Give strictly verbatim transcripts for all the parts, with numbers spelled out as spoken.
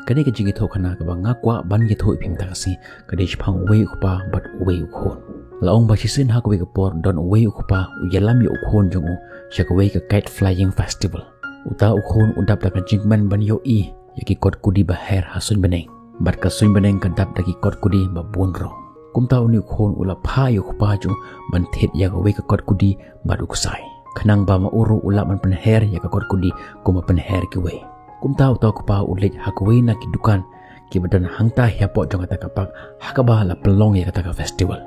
Kane ka jingïathuhkhana kaba nga kwah ban ïathuh ïa phi mynta ka sngi ka dei shaphang uwei u kpa bad uwei u khun. La ong ba shisien ha kawei ka por don uwei u kpa u ïalam ïa u khun jong u sha kawei ka kite flying festival. Uta u khun u dap da ka jingkmen ban ïohi ïa ki kot kudi ba her ha suiñ bneng. Bad ka suiñ bneng ka dap da ki kot kudi ba bun rong. Kumta une u khun u la phah ïa u kpa jong u ban thied ïa kawei ka kot kudi bad u ksai. Khnang ba ma u ruh u lah ban pynher ïa ka kot kudi kumba pynher kiwei. Kumta uta u kpa u leit ha kawei na ki dukan kiba don hangta hapoh jong kata ka park ha kaba la pynlong ïa kata ka festival.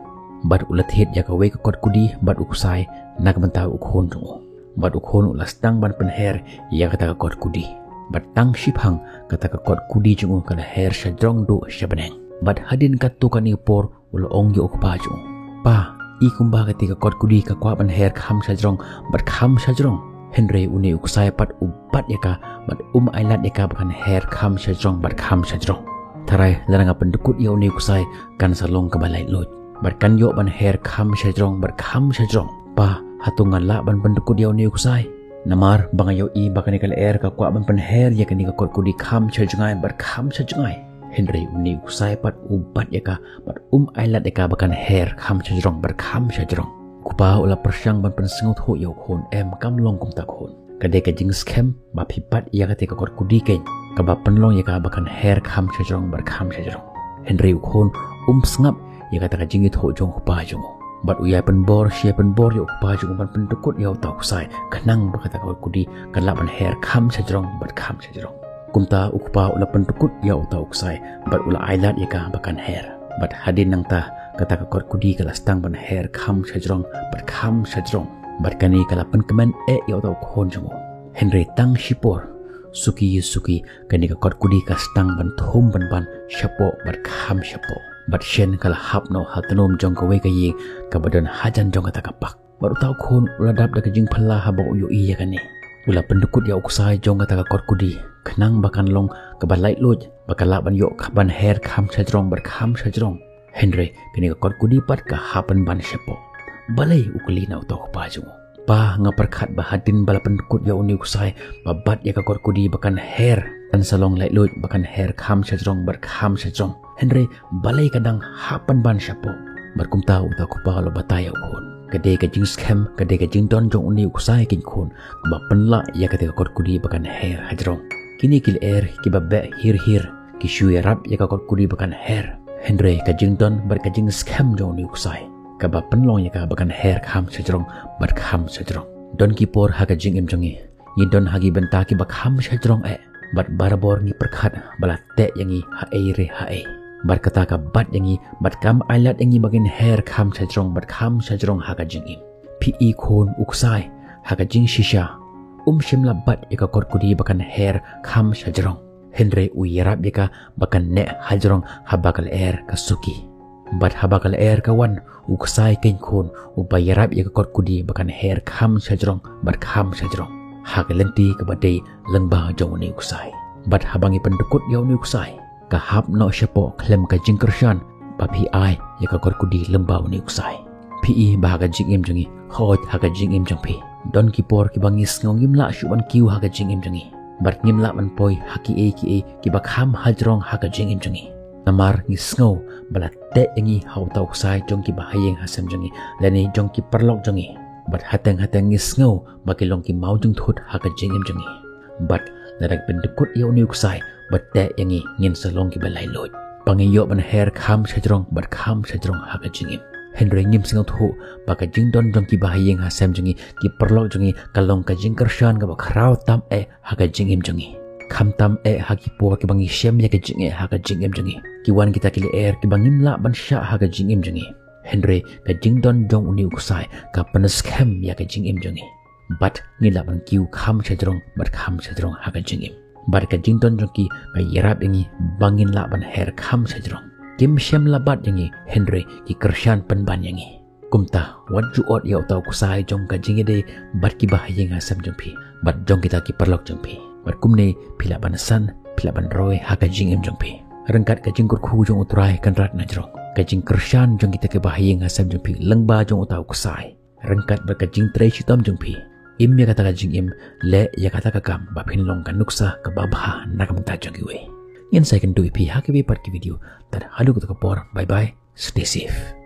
Bad u la thied ïa kawei ka kot kudi bad u ksai na ka bynta u khun jong u. Bad u khun u la sdang ban pynher ïa kata ka kot kudi. Bad tang shiphang kata ka kot kudi jong u ka la her sha jrong duh sha bneng. Bad hadien katto katne por u la ong ïa u kpa jong u, "Pa, i kumba kata ka kot kudi ka kwah ban her kham sha jrong bad kham sha jrong. Hynrei une u ksai pat u bat ïa ka bad um ailad ïa ka ba kan her kham sha jrong bad kham sha jrong. Tharai lada nga pyndkut ïa une u ksai kan sa long kaba laitluid. Bad kan ïoh ban her kham sha jrong bad kham sha jrong. Pa, hato nga lah ban pyndkut ïa une u ksai? Namar ba nga ïohi ba kane ka lyer ka kwah ban pynher ïa kane ka kot kudi kham sha jngai bad kham sha jngai. Hynrei une u ksai pat u bat ïa ka bad um ailad ïa ka ba kan her kham sha jrong bad kham sha jrong." U kpa u la pyrshang ban pynsngewthuh ïa u khun, "Em, kam long kumta khun. Ka dei ka jingskhem ba phi bat ïa kata ka kot kudi keiñ kaba pynlong ïa ka ba kan her kham sha jrong bad kham sha jrong." Hynrei u khun um sngap ïa kata ka jingïathuh jong u kpa jong u. Bad u ïai pynbor shi ïai pynbor ïa u kpa jong u ban pyndkut ïa uta u ksai khnang ba kata ka kot kudi kan lah ban her kham sha jrong bad kham sha jrong. Kumta u kpa u la pyndkut ïa uta u ksai bad u la ailad ïa ka ba kan her. Bad hadien nangta kata ka kot kudi ka la sdang ban her kham sha jrong bad kham sha jrong. Bad kane ka la pynkmen eh ïa uta u khun jong u. Hynrei tang shipor, suki suki, kane ka kot kudi ka sdang ban thum ban ban shapoh bad kham shapoh. Bad shen ka la hap noh ha tnum jong kawei ka ïing kaba don hajan jong kata ka park. Bad uta u khun u la dap da ka jingphylla haba u ïohi ïa kane. U la pyndkut ïa u ksai jong kata ka kot kudi khnang ba kan long kaba laitluid, ba ka lah ban ïoh ban her kham sha jrong bad kham sha jrong. Hynrei kane ka kot kudi pat ka hap ban ban shapoh. Balei, u kylli na uta u kpa jong u. "Pa, nga pyrkhat ba hadien ba la pyndkut ïa une u ksai ba bat ïa ka kot kudi ba kan her, kan sa long laitluid ba kan her kham sha jrong bad kham sha jrong. Hynrei balei ka dang hap ban ban shapoh?" Bad kumta uta u kpa u la batai ïa u khun, "Ka dei ka jingskhem, ka dei ka jingdon jong une u ksai keiñ khun, ba pynlah ïa kata ka kot kudi ba kan her ha jrong. Kine ki lyer kiba beh hir hir ki shu ïarap ïa ka kot kudi ba kan her. Hynrei ka jingdon bad ka jingskhem jong une u ksai kaba pynlong ïa ka ba kan her kham sha jrong bad kham sha jrong. Don ki por ha ka jingim jong ngi, ngi don ha ki bynta kiba kham sha jrong eh. Bad barabor ngi pyrkhat ba la teh ïa ngi ha ei re ha ei. Bad kata ka bat ïa ngi bad kam ailad ïa ngi ba ngin her kham sha jrong bad kham sha jrong ha ka jingim. Phi i khun, u ksai ha ka jingshisha um shym la bat ïa ka kot kudi ba kan her kham sha jrong. Hynrei u ïarap ïa ka ba kan neh ha jrong haba ka lyer ka suki. Bad haba ka lyer ka wan, u ksai keiñ khun uba ïarap ïa ka kot kudi ba kan her kham sha jrong bad kham sha jrong ha ka lynti kaba dei lyngba jong une u ksai. Bad haba ngi pyndkut ïa une u ksai, ka hap noh shapoh khlem ka jingkyrshan ba phi ai ïa ka kot kudi lyngba une u ksai. Phi i ba ha ka jingim jong ngi, hooid ha ka jingim jong phi, don ki por kiba ngi sngew ngim lah shuh ban kiew ha ka jingim jong ngi. Bad ngim lah ban poi ha kiei kiei kiba kham ha jrong ha ka jingim jong ngi. Namar ngi sngew ba la teh ïa ngi ha uta u ksai jong kiba ha ïing ha sem jong ngi lane jong ki paralok jong ngi. Bad hateng hateng ngi sngew ba ki long ki mawjingthut ha ka jingim jong ngi. Bad lada ngi pyndkut ïa une u ksai ba teh ïa ngi, ngin sa long kiba laitluid ba ngi ïoh ban her kham sha jrong bad kham sha jrong ha ka jingim. Hynrei ngim sngewthuh ba ka jingdon jong kiba ha ïing ha sem jong ngi, ki paralok jong ngi, ka long ka jingkyrshan kaba khraw tam eh ha ka jingim jong ngi. Khamtam eh ha ki por kiba ngi shem ïa ka jingeh ha ka jingim jong ngi, ki wan kita ki lyer kiba ngim lah ban shah ha ka jingim jong ngi. Hynrei ka jingdon jong une u ksai ka pynskhem ïa ka jingim jong ngi. Bad ngi lah ban kiew kham sha jrong bad kham sha jrong ha ka jingim. Bad ka jingdon jong ki ka ïarap ïa ngi ba ngin lah ban her kham sha jrong. Kim shem la bat ïa ngi, hynrei ki kyrshan pynban ïa ngi. Kumta wat ju ot ïa uta u ksai jong ka jingïadei bad kiba ha ïing ha sem jong phi bad jong kita ki paralok jong phi. Bad kumne phi lah ban san, phi lah ban roi ha ka jingim jong phi. Ryngkat ka jingkyrkhu jong U Trai Kynrad na jrong, ka jingkyrshan jong kita kiba ha ïing ha sem jong phi lyngba jong uta u ksai, ryngkat bad ka jingtrei shitom jong phi, im ïa kata ka jingim, leh ïa kata ka kam ba phin long ka nuksa kaba bha na ka bynta jong kiwei. Ngin sa ïakynduh ïa phi ha kiwei pat ki video. Tad haduh kato ka por, bye bye, stay safe.